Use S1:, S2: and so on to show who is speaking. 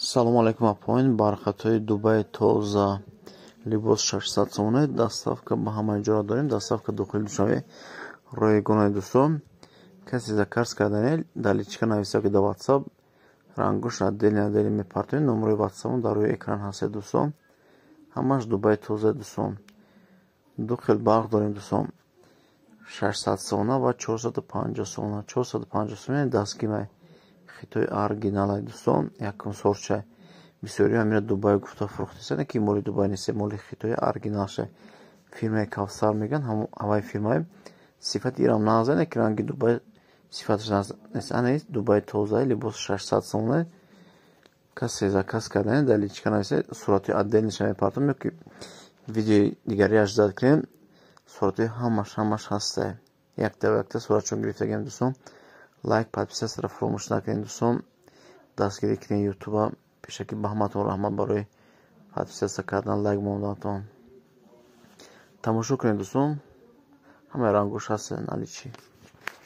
S1: Салому алайкум, апоин. Бархатҳои Дубай тоза, либос 600 сомона, доставка ба ҳамаи ҷоро дорем, доставка дохили Душанбе ройгонаи, дӯстон. Касе заказ кардане, дар личка нависа, ки дар Ватсап рангош отдельно отдельно мепартоем. Номерои Ватсапон дар рӯи экран ҳастед, дӯстон. Ҳамаш Дубай тоза, дӯстон. Ду хел барқ дорем, дӯстон: 600 сомона ва 450 сомона. 450 сомона дастгимай, хитои оригиналай, дӯстон, якум сорчай. Бисёриҳо ҳамина Дубай гуфта фурӯхтесанд, ки моли Дубай нест, моли хитои оригиналша. Фирмаи Кавсар мегӯянд, ҳамаи фирмаи сифати ирам нағзане, ки ранги Дубай сифаташ нест. Ана Дубай тозаи либос 600 сомона. Касе заказ кардане, дар личка нависа, суратҳои отдельныйша мепартом ё ки видеои дигариаш зад кунем. Суратҳои ҳамаш ҳастае, якта якта суратшон гирифтагиам, дӯстон. Лайк, подписаться фаромӯш накунед, дӯстон, дастгирӣ кунед Ютуба. Пешакӣ ба ҳаматон раҳмат барои подписаться кардан, лайк монданатон. Тамошо кунед, дӯстон, ҳамаи рангош ҳаст наличии.